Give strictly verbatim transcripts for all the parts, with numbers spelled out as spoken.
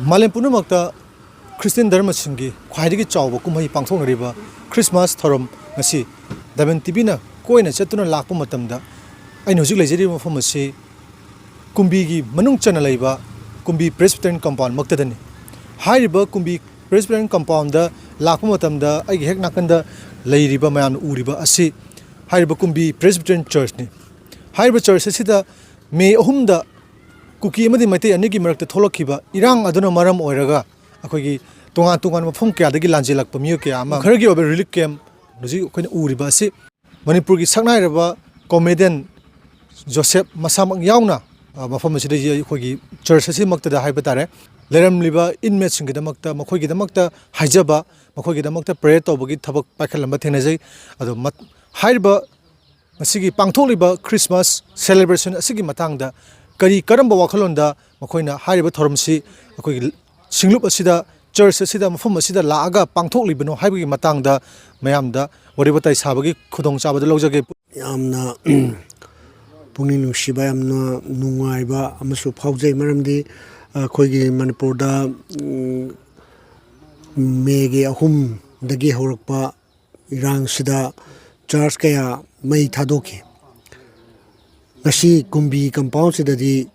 ꯃꯥꯂꯦꯝ ꯄꯨꯝꯅꯃꯛꯇ ꯈ꯭ꯔꯤꯁꯇꯤꯌꯥꯟ ꯙꯔꯃꯁꯤꯡꯒꯤ ꯈ꯭ꯋꯥꯏꯗꯒꯤ ꯆꯥꯎꯕ ꯀꯨꯝꯍꯩ ꯄꯥꯡꯊꯣꯛꯅꯔꯤꯕ ꯈ꯭ꯔꯤꯁꯃꯥꯁ ꯊꯧꯔꯝ ꯉꯁꯤ ꯗꯥꯏꯃꯟ ꯇꯤꯚꯤꯅ ꯀꯣꯏꯅ ꯆꯠꯇꯨꯅ ꯂꯥꯛꯄ ꯃꯇꯝꯗ, ꯑꯩꯅ ꯍꯧꯖꯤꯛ ꯂꯩꯖꯔꯤꯕ ꯃꯐꯝ ꯑꯁꯤ ꯀꯨꯝꯕꯤꯒꯤ ꯃꯅꯨꯡ ꯆꯟꯅ ꯂꯩꯕ ꯀꯨꯝꯕꯤ ꯄ꯭ꯔꯦꯁꯕꯤꯇꯦꯔꯤꯌꯟ ꯀꯝꯄꯥꯎꯟ ꯃꯛꯇꯗꯅꯤ꯫ ꯍꯥꯏꯔꯤꯕ ꯀꯨꯝꯕꯤ ꯄ꯭ꯔꯦꯁꯕꯤꯇꯦꯔꯤꯌꯟ ꯀꯝꯄꯥꯎꯟꯗ ꯂꯥꯛꯄ ꯃꯇꯝꯗ, ꯑꯩꯒꯤ ꯍꯦꯛ ꯅꯥꯀꯟꯗ ꯂꯩꯔꯤꯕ ꯃꯌꯥꯝꯅ ꯎꯔꯤꯕ ꯑꯁꯤ ꯍꯥꯏꯔꯤꯕ ꯀꯨꯝꯕꯤ ꯄ꯭ꯔꯦꯁꯕꯤꯇꯦꯔꯤꯌꯟ ꯆꯔꯆꯅꯤ꯫ ꯍꯥꯏꯔꯤꯕ ꯆꯔꯆ ꯑꯁꯤꯗ ꯃꯦ ꯑꯍꯨꯝꯗ ꯀꯨꯀꯤ ꯑꯃꯗꯤ ꯃꯩꯇꯩ ꯑꯅꯤꯒꯤ ꯃꯔꯛꯇ ꯊꯣꯛꯂꯛꯈꯤꯕ ꯏꯔꯥꯡ ꯑꯗꯨꯅ ꯃꯔꯝ ꯑꯣꯏꯔꯒ, ꯑꯩꯈꯣꯏꯒꯤ ꯇꯣꯉꯥꯟ ꯇꯣꯉꯥꯟꯕ ꯃꯐꯝ ꯀꯌꯥꯗꯒꯤ ꯂꯥꯟꯖꯦꯜꯂꯛꯄ ꯃꯤꯑꯣꯏ ꯀꯌꯥ ꯑꯃ ꯈꯔꯒꯤ ꯑꯣꯏꯕ ꯔꯤꯂꯤꯐ ꯀꯦꯝꯞ ꯍꯧꯖꯤꯛ ꯑꯩꯈꯣꯏꯅ ꯎꯔꯤꯕ ꯑꯁꯤ ꯃꯅꯤꯄꯨꯔꯒꯤ ꯁꯛꯅꯥꯏꯔꯕ ꯀꯣꯃꯦꯗꯤꯌꯟ ꯖꯣꯁꯦꯞ ꯃꯁꯥꯃꯛ ꯌꯥꯎꯅ, ꯑ, ꯃꯐꯝ ꯑꯁꯤꯗ ꯑꯩꯈꯣꯏꯒꯤ ꯆꯔꯆ ꯑꯁꯤꯃꯛꯇꯗ ꯍꯥꯏꯕ ꯇꯥꯔꯦ, ꯂꯩꯔꯝꯂꯤꯕ ꯏꯟꯃꯦꯠꯁꯤꯡꯒꯤꯗꯃꯛꯇ, ꯃꯈꯣꯏꯒꯤꯗꯃꯛꯇ ꯍꯥꯏꯖꯕ, ꯃꯈꯣꯏꯒꯤꯗꯃꯛꯇ ꯄ꯭ꯔꯦꯌꯔ ꯇꯧꯕꯒꯤ ꯊꯕꯛ ꯄꯥꯏꯈꯠꯂꯝꯕ ꯊꯦꯡꯅꯖꯩ꯫ ꯑꯗꯣ ꯃꯠ-, ꯍꯥꯏꯔꯤꯕ ꯉꯁꯤꯒꯤ ꯄꯥꯡꯊꯣꯛꯂꯤꯕ ꯈ꯭ꯔꯤꯁꯃꯥꯁ ꯁꯦꯂꯦꯕ꯭ꯔꯦꯁꯟ ꯑꯁꯤꯒꯤ ꯃꯇꯥꯡꯗ ꯀꯔꯤ ꯀꯔꯝꯕ ꯋꯥꯈꯜꯂꯣꯟꯗ ꯃꯈꯣꯏꯅ ꯍꯥꯏꯔꯤꯕ ꯊꯧꯔꯝꯁꯤ ꯑꯩꯈꯣꯏꯒꯤ ꯁꯤꯡꯂꯨꯞ ꯑꯁꯤꯗ, ꯆꯔꯆ ꯑꯁꯤꯗ, ꯃꯐꯝ ꯑꯁꯤꯗ ꯂꯥꯛꯑꯒ ꯄꯥꯡꯊꯣꯛꯂꯤꯕꯅꯣ ꯍꯥꯏꯕꯒꯤ ꯃꯇꯥꯡꯗ ꯃꯌꯥꯝꯗ ꯋꯥꯔꯤ ꯋꯥꯇꯥꯏ ꯁꯥꯕꯒꯤ ꯈꯨꯗꯣꯡꯆꯥꯕꯗꯨ ꯂꯧꯖꯒꯦ꯫ ꯌꯥꯝꯅ ꯄꯨꯛꯅꯤꯡ ꯅꯨꯡꯁꯤꯕ, ꯌꯥꯝꯅ ꯅꯨꯡꯉꯥꯏꯕ ꯑꯃꯁꯨ ꯐꯥꯎꯖꯩ꯫ ꯃꯔꯝꯗꯤ ꯑꯩꯈꯣꯏꯒꯤ ꯃꯅꯤꯄꯨꯔꯗ, ꯎꯝ, ꯃꯦꯒꯤ ꯑꯍꯨꯝꯗꯒꯤ ꯍꯧꯔꯛꯄ ꯏꯔꯥꯡꯁꯤꯗ ꯆꯔꯆ ꯀꯌꯥ ꯃꯩ ꯊꯥꯗꯣꯛꯈꯤ꯫ ꯉꯁꯤ ꯀꯨꯝꯕꯤ ꯀꯝꯄꯥꯎꯟꯁꯤꯗꯗꯤ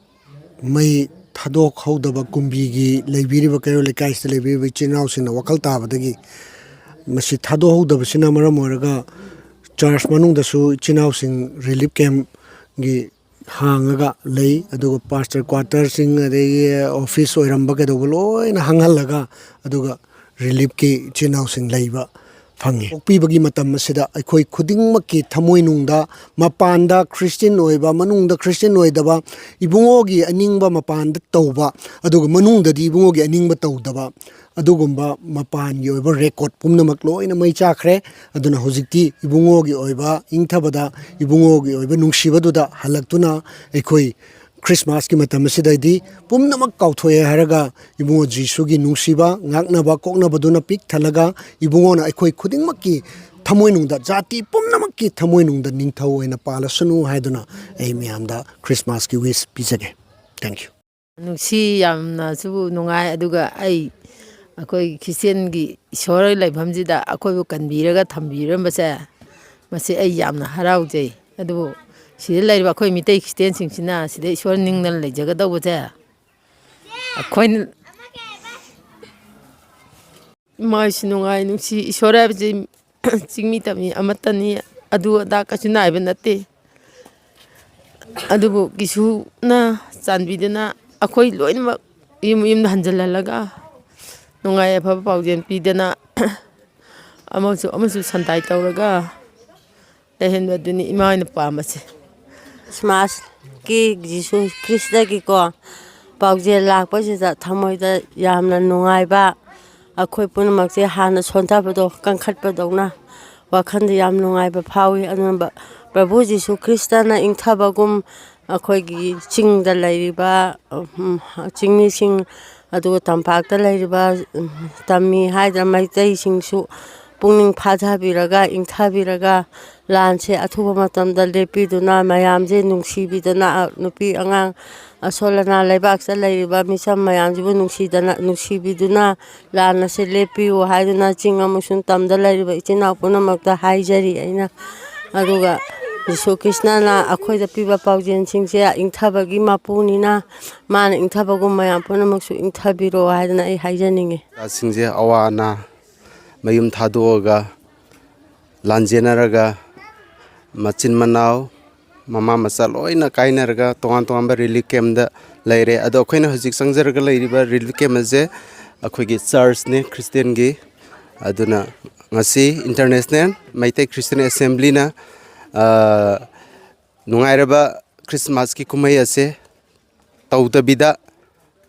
ꯃꯩ ꯊꯥꯗꯣꯛꯍꯧꯗꯕ, ꯀꯨꯝꯕꯤꯒꯤ ꯂꯩꯕꯤꯔꯤꯕ, ꯀꯩꯔꯣꯜ ꯂꯩꯀꯥꯏꯁꯤꯗ ꯂꯩꯕꯤꯔꯤꯕ ꯏꯆꯤꯜ ꯏꯅꯥꯎꯁꯤꯡꯅ ꯋꯥꯈꯜ ꯇꯥꯕꯗꯒꯤ ꯃꯁꯤ ꯊꯥꯗꯣꯛꯍꯧꯗꯕꯁꯤꯅ ꯃꯔꯝ ꯑꯣꯏꯔꯒ ꯆꯔꯆ ꯃꯅꯨꯡꯗꯁꯨ ꯏꯆꯤꯜ ꯏꯅꯥꯎꯁꯤꯡ ꯔꯤꯂꯤꯐ ꯀꯦꯝꯞꯒꯤ ꯍꯥꯡꯉꯒ ꯂꯩ꯫ ꯑꯗꯨꯒ ꯄꯥꯁꯇꯔ ꯀ꯭ꯋꯥꯇꯔꯁꯤꯡ, ꯑꯗꯒꯤ ꯑꯣꯐꯤꯁ ꯑꯣꯏꯔꯝꯕ ꯀꯩꯗꯧꯕ ꯂꯣꯏꯅ ꯍꯥꯡꯍꯜꯂꯒ, ꯑꯗꯨꯒ ꯔꯤꯂꯤꯐꯀꯤ ꯏꯆꯤꯜ ꯏꯅꯥꯎꯁꯤꯡ ꯂꯩꯕ ꯐꯪꯉꯤ꯫ ꯄꯣꯛꯄꯤꯕꯒꯤ ꯃꯇꯝ ꯑꯁꯤꯗ ꯑꯩꯈꯣꯏ ꯈꯨꯗꯤꯡꯃꯛꯀꯤ ꯊꯃꯣꯏꯅꯨꯡꯗ, ꯃꯄꯥꯟꯗ ꯈ꯭ꯔꯤꯁꯇꯤꯌꯟ ꯑꯣꯏꯕ, ꯃꯅꯨꯡꯗ ꯈ꯭ꯔꯤꯁꯇꯤꯌꯟ ꯑꯣꯏꯗꯕ, ꯏꯕꯨꯡꯉꯣꯒꯤ ꯑꯅꯤꯡꯕ ꯃꯄꯥꯟꯗ ꯇꯧꯕ, ꯑꯗꯨꯒ ꯃꯅꯨꯡꯗꯗꯤ ꯏꯕꯨꯡꯉꯣꯒꯤ ꯑꯅꯤꯡꯕ ꯇꯧꯗꯕ, ꯑꯗꯨꯒꯨꯝꯕ ꯃꯄꯥꯟꯒꯤ ꯑꯣꯏꯕ ꯔꯦꯀꯣꯔꯠ ꯄꯨꯝꯅꯃꯛ ꯂꯣꯏꯅ ꯃꯩ ꯆꯥꯈ꯭ꯔꯦ꯫ ꯑꯗꯨꯅ ꯍꯧꯖꯤꯛꯇꯤ ꯏꯕꯨꯡꯉꯣꯒꯤ ꯑꯣꯏꯕ ꯏꯪꯊꯕꯗ, ꯏꯕꯨꯡꯉꯣꯒꯤ ꯑꯣꯏꯕ ꯅꯨꯡꯁꯤꯕꯗꯨꯗ ꯍꯜꯂꯛꯇꯨꯅ, ꯑꯩꯈꯣꯏ ꯈ꯭ꯔꯤꯁꯃꯥꯁꯀꯤ ꯃꯇꯝ ꯑꯁꯤꯗꯗꯤ ꯄꯨꯝꯅꯃꯛ ꯀꯥꯎꯊꯣꯛꯑꯦ ꯍꯥꯏꯔꯒ, ꯏꯕꯨꯡꯉꯣ ꯖꯤꯁꯨꯒꯤ ꯅꯨꯡꯁꯤꯕ, ꯉꯥꯛꯅꯕ ꯀꯣꯛꯅꯕꯗꯨꯅ ꯄꯤꯛ ꯊꯜꯂꯒ, ꯏꯕꯨꯡꯉꯣꯅ ꯑꯩꯈꯣꯏ ꯈꯨꯗꯤꯡꯃꯛꯀꯤ ꯊꯃꯣꯏꯅꯨꯡꯗ, ꯖꯥꯇꯤ ꯄꯨꯝꯅꯃꯛꯀꯤ ꯊꯃꯣꯏꯅꯨꯡꯗ ꯅꯤꯡꯊꯧ ꯑꯣꯏꯅ ꯄꯥꯜꯂꯁꯅꯨ ꯍꯥꯏꯗꯨꯅ ꯑꯩ ꯃꯌꯥꯝꯗ ꯈ꯭ꯔꯤꯁꯃꯥꯁꯀꯤ ꯋꯤꯁ ꯄꯤꯖꯒꯦ꯫ Thank you꯫ ꯅꯨꯡꯁꯤ, ꯌꯥꯝꯅꯁꯨ ꯅꯨꯡꯉꯥꯏ꯫ ꯑꯗꯨꯒ ꯑꯩ, ꯑꯩꯈꯣꯏ ꯈ꯭ꯔꯤꯁꯇꯦꯟꯒꯤ ꯏꯁꯣꯔ ꯂꯩꯐꯝꯁꯤꯗ ꯑꯩꯈꯣꯏꯕꯨ ꯀꯟꯕꯤꯔꯒ ꯊꯝꯕꯤꯔꯝꯕꯁꯦ, ꯃꯁꯤ ꯑꯩ ꯌꯥꯝꯅ ꯍꯔꯥꯎꯖꯩ꯫ ꯑꯗꯨꯕꯨ ꯁꯤꯗ ꯂꯩꯔꯤꯕ ꯑꯩꯈꯣꯏ ꯃꯤꯇꯩ ꯈ꯭ꯔꯤꯁꯇꯦꯟꯁꯤꯡꯁꯤꯅ ꯁꯤꯗ ꯏꯁꯣꯔ ꯅꯤꯡꯗꯅ ꯂꯩꯖꯒꯗꯧꯕꯁꯦ, ꯑꯩꯈꯣꯏꯅ ꯏꯃꯥ ꯏꯁꯨ ꯅꯨꯡꯉꯥꯏ ꯅꯨꯡꯁꯤ, ꯏꯁꯣꯔ ꯍꯥꯏꯕꯁꯤ ꯆꯤꯡꯃꯤ ꯇꯝꯃꯤ ꯑꯃꯠꯇꯅꯤ, ꯑꯗꯨ ꯑꯗꯥ ꯀꯩꯁꯨ ꯅꯥꯏꯕ ꯅꯠꯇꯦ꯫ ꯑꯗꯨꯕꯨ ꯀꯤꯁꯨꯅ ꯆꯥꯟꯕꯤꯗꯨꯅ ꯑꯩꯈꯣꯏ ꯂꯣꯏꯅꯃꯛ ꯌꯨꯝ ꯌꯨꯝꯗ ꯍꯟꯖꯤꯜꯍꯜꯂꯒ ꯅꯨꯡꯉꯥꯏ ꯑꯐꯕ ꯄꯥꯎꯖꯦꯜ ꯄꯤꯗꯅ ꯑꯃꯁꯨ ꯑꯃꯁꯨ ꯁꯟꯗꯥꯏ ꯇꯧꯔꯒ ꯂꯩꯍꯟꯕꯗꯨꯅꯤ ꯏꯃꯥ ꯍꯣꯏꯅ ꯄꯥꯝꯕꯁꯦ꯫ ꯈ꯭ꯔꯤꯁꯃꯥꯁꯀꯤ ꯖꯤꯁꯨ ꯈ꯭ꯔꯤꯁꯇꯒꯤꯀꯣ ꯄꯥꯎꯖꯦꯜ ꯂꯥꯛꯄꯁꯤꯗ ꯊꯃꯣꯏꯗ ꯌꯥꯝꯅ ꯅꯨꯡꯉꯥꯏꯕ, ꯑꯩꯈꯣꯏ ꯄꯨꯝꯅꯃꯛꯁꯦ ꯍꯥꯟꯅ ꯁꯣꯟꯊꯕꯗꯣ ꯀꯟꯈꯠꯄꯗꯧꯅ ꯋꯥꯈꯜꯗ ꯌꯥꯝ ꯅꯨꯡꯉꯥꯏꯕ ꯐꯥꯎꯏ꯫ ꯑꯗꯨꯅ ꯕ-, ꯄ꯭ꯔꯚꯨ ꯖꯤꯁꯨ ꯈ꯭ꯔꯤꯁꯇꯅ ꯏꯪꯊꯕꯒꯨꯝ ꯑꯩꯈꯣꯏꯒꯤ ꯆꯤꯡꯗ ꯂꯩꯔꯤꯕ, ꯎꯝ, ꯆꯤꯡꯃꯤꯁꯤꯡ, ꯑꯗꯨꯒ ꯇꯝꯄꯥꯛꯇ ꯂꯩꯔꯤꯕ, ꯎꯝ, ꯇꯝꯃꯤ ꯍꯥꯏꯗ꯭ꯔ ꯃꯩꯇꯩꯁꯤꯡꯁꯨ ꯄꯨꯛꯅꯤꯡ ꯐꯥꯊꯕꯤꯔꯒ, ꯏꯪꯊꯕꯤꯔꯒ, ꯂꯥꯟꯁꯦ ꯑꯊꯨꯕ ꯃꯇꯝꯗ ꯂꯦꯞꯄꯤꯗꯨꯅ, ꯃꯌꯥꯝꯁꯦ ꯅꯨꯡꯁꯤꯕꯤꯗꯅ, ꯅꯨꯄꯤ ꯑꯉꯥꯡ ꯑꯁꯣꯜ ꯑꯅꯥ ꯂꯩꯕꯥꯛꯇ ꯂꯩꯔꯤꯕ ꯃꯤꯆꯝ ꯃꯌꯥꯝꯁꯤꯕꯨ ꯅꯨꯡꯁꯤꯗꯅ, ꯅꯨꯡꯁꯤꯕꯤꯗꯨꯅ, ꯂꯥꯟ ꯑꯁꯤ ꯂꯦꯞꯄꯤꯌꯨ ꯍꯥꯏꯗꯨꯅ ꯆꯤꯡ ꯑꯃꯁꯨꯡ ꯇꯝꯗ ꯂꯩꯔꯤꯕ ꯏꯆꯤꯟ ꯏꯅꯥꯎ ꯄꯨꯝꯅꯃꯛꯇ ꯍꯥꯏꯖꯔꯤ ꯑꯩꯅ꯫ ꯑꯗꯨꯒ ꯖꯤꯁꯨ ꯈ꯭ꯔꯤꯁꯅꯅ ꯑꯩꯈꯣꯏꯗ ꯄꯤꯕ ꯄꯥꯎꯖꯦꯜꯁꯤꯡꯁꯦ ꯏꯪꯊꯕꯒꯤ ꯃꯄꯨꯅꯤꯅ, ꯃꯥꯅ ꯏꯪꯊꯕꯒꯨꯝ ꯃꯌꯥꯝ ꯄꯨꯝꯅꯃꯛꯁꯨ ꯏꯪꯊꯕꯤꯔꯣ ꯍꯥꯏꯗꯅ ꯑꯩ ꯍꯥꯏꯖꯅꯤꯡꯉꯤ꯫ ꯁꯤꯡꯁꯦ ꯑꯋꯥ ꯑꯅꯥ, ꯃꯌꯨꯝ ꯊꯥꯗꯣꯛꯑꯒ, ꯂꯥꯟꯖꯦꯟꯅꯔꯒ, ꯃꯆꯤꯟ ꯃꯅꯥꯎ, ꯃꯃꯥ ꯃꯆꯥ ꯂꯣꯏꯅ ꯀꯥꯏꯅꯔꯒ ꯇꯣꯉꯥꯟ ꯇꯣꯉꯥꯟꯕ ꯔꯤꯂꯤꯐ ꯀꯦꯝꯗ ꯂꯩꯔꯦ꯫ ꯑꯗꯣ ꯑꯩꯈꯣꯏꯅ ꯍꯧꯖꯤꯛ ꯆꯪꯖꯔꯒ ꯂꯩꯔꯤꯕ ꯔꯤꯂꯤꯐ ꯀꯦꯝ ꯑꯁꯦ ꯑꯩꯈꯣꯏꯒꯤ ꯆꯔꯆꯅꯦ, ꯈ꯭ꯔꯤꯁꯇꯦꯟꯒꯤ꯫ ꯑꯗꯨꯅ ꯉꯁꯤ ꯏꯟꯇꯔꯅꯦꯁꯅꯦꯜ ꯃꯩꯇꯩ ꯈ꯭ꯔꯤꯁꯇꯦꯟ ꯑꯦꯁꯦꯝꯕ꯭ꯂꯤꯅ, ꯑ, ꯅꯨꯡꯉꯥꯏꯔꯕ ꯈ꯭ꯔꯤꯁꯃꯥꯁꯀꯤ ꯀꯨꯝꯍꯩ ꯑꯁꯦ ꯇꯧꯗꯕꯤꯗ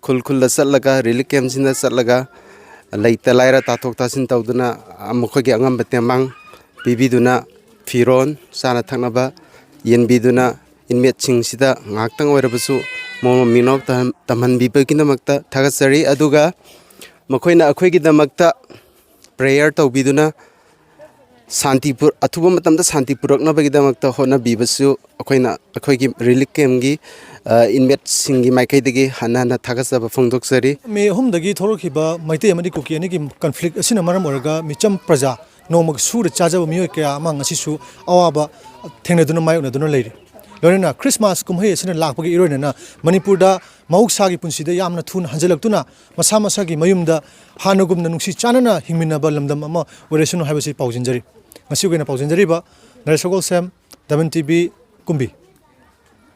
ꯈꯨꯜ ꯈꯨꯜꯗ ꯆꯠꯂꯒ, ꯔꯤꯂꯤꯐ ꯀꯦꯝꯁꯤꯡꯗ ꯆꯠꯂꯒ, ꯂꯩꯇ ꯂꯥꯏꯔ ꯇꯥꯊꯣꯛ ꯇꯥꯁꯤꯟ ꯇꯧꯗꯨꯅ, ꯃꯈꯣꯏꯒꯤ ꯑꯉꯝꯕ ꯇꯦꯡꯕꯥꯡ ꯄꯤꯕꯤꯗꯨꯅ, ꯐꯤꯔꯣꯟ, ꯆꯥꯅ ꯊꯛꯅꯕ ꯌꯦꯟꯕꯤꯗꯨꯅ, ꯏꯟꯃꯦꯠꯁꯤꯡꯁꯤꯗ ꯉꯥꯏꯍꯥꯛꯇꯪ ꯑꯣꯏꯔꯕꯁꯨ ꯃꯑꯣꯡ ꯃꯤꯅꯣꯛ ꯇꯝꯍꯟꯕꯤꯕꯒꯤꯗꯃꯛꯇ ꯊꯥꯒꯠꯆꯔꯤ꯫ ꯑꯗꯨꯒ ꯃꯈꯣꯏꯅ ꯑꯩꯈꯣꯏꯒꯤꯗꯃꯛꯇ ꯄ꯭ꯔꯦꯌꯔ ꯇꯧꯕꯤꯗꯨꯅ, ꯁꯥꯟꯇꯤ ꯄꯨ-, ꯑꯊꯨꯕ ꯃꯇꯝꯗ ꯁꯥꯟꯇꯤ ꯄꯨꯔꯛꯅꯕꯒꯤꯗꯃꯛꯇ ꯍꯣꯠꯅꯕꯤꯕꯁꯨ ꯑꯩꯈꯣꯏꯅ, ꯑꯩꯈꯣꯏꯒꯤ ꯔꯤꯂꯤꯐ ꯀꯦꯝꯒꯤ, ꯏꯟꯃꯦꯠꯁꯤꯡꯒꯤ ꯃꯥꯏꯀꯩꯗꯒꯤ ꯍꯟꯅ ꯍꯟꯅ ꯊꯥꯒꯠꯆꯕ ꯐꯣꯡꯗꯣꯛꯆꯔꯤ꯫ ꯃꯦ ꯑꯍꯨꯝꯗꯒꯤ ꯊꯣꯛꯂꯛꯈꯤꯕ ꯃꯩꯇꯩ ꯑꯃꯗꯤ ꯀꯨꯀꯤ ꯑꯅꯤꯒꯤ ꯀꯟꯐ꯭ꯂꯤꯛ ꯑꯁꯤꯅ ꯃꯔꯝ ꯑꯣꯏꯔꯒ ꯃꯤꯆꯝ ꯄ꯭ꯔꯖꯥ, ꯅꯣꯡꯃꯒꯤ ꯁꯨꯔ ꯆꯥꯖꯕ ꯃꯤꯑꯣꯏ ꯀꯌꯥ ꯑꯃ ꯉꯁꯤꯁꯨ ꯑꯋꯥꯕ ꯊꯦꯡꯅꯗꯨꯅ ꯃꯥꯌꯣꯛꯅꯗꯨꯅ ꯂꯩꯔꯤ꯫ ꯂꯣꯏꯅꯅ ꯈ꯭ꯔꯤꯁꯃꯥꯁ ꯀꯨꯝꯍꯩ ꯑꯁꯤꯅ ꯂꯥꯛꯄꯒꯤ ꯏꯔꯣꯏꯅꯅ ꯃꯅꯤꯄꯨꯔꯗ ꯃꯍꯧꯁꯥꯒꯤ ꯄꯨꯟꯁꯤꯗ ꯌꯥꯝꯅ ꯊꯨꯅ ꯍꯟꯖꯤꯜꯂꯛꯇꯨꯅ ꯃꯁꯥ ꯃꯁꯥꯒꯤ ꯃꯌꯨꯝꯗ ꯍꯥꯟꯅꯒꯨꯝꯅ ꯅꯨꯡꯁꯤ ꯆꯥꯟꯅꯅ ꯍꯤꯡꯃꯤꯟꯅꯕ ꯂꯝꯗꯝ ꯑꯃ ꯑꯣꯏꯔꯁꯅꯨ ꯍꯥꯏꯕꯁꯤ ꯄꯥꯎꯖꯦꯟꯖꯔꯤ꯫ ꯉꯁꯤꯒꯤ ꯑꯣꯏꯅ ꯄꯥꯎꯖꯦꯟꯖꯔꯤꯕ ꯅꯔꯦꯁ ꯁꯒꯣꯜꯁꯦꯝ, ꯗꯕꯟ ꯇꯤ ꯚꯤ, ꯀꯨꯝꯕꯤ꯫